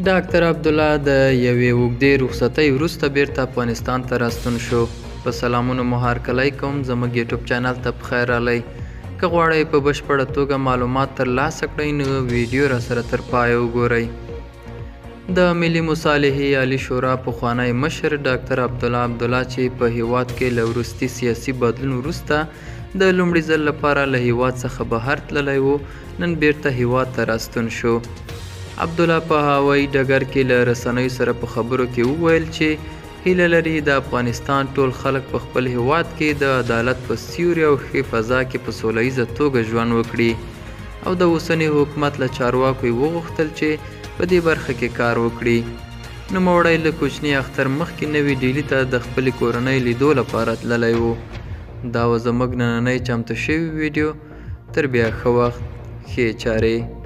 ډاکتر عبدالله د یوې اوږدې رخصتۍ وروسته بیرته افغانستان ته راستون شو. په سلامونو مو هرکلی کوم، زموږ یوټیوب چینل ته پخیر راغلی. که غواړئ په بشپړه توګه معلومات ترلاسه کړئ نو ویډیو راسره تر پایه وګورئ. د ملي مصالحې عالي شورا پخوانی مشر ډاکتر عبدالله عبدالله چې په هیواد کې له وروستي سیاسي بدلون وروسته د لومړي ځل لپاره له هیواد څخه بهر تللی و، نن بیرته هیواد ته راستون شو. عبدالله په هوایي ډګر کې له رسنیو سره په خبرو کې وویل چې هیله لري د افغانستان ټول خلک په خپل هیواد کې د عدالت په سیوري او ښې فضا کې په سوله ییزه توګه ژوند وکړي او د اوسني حکومت له چارواکو یې وغوښتل چې په دې برخه کې کار وکړي. نوموړی له کوچني اختر مخکې نوي ډیلي ته د خپلې کورنۍ لیدو لپاره تللی و. دا وه زموږ نننۍ چمتو شوې ویډیو. تر بیا ښه وخت، ښې چارې.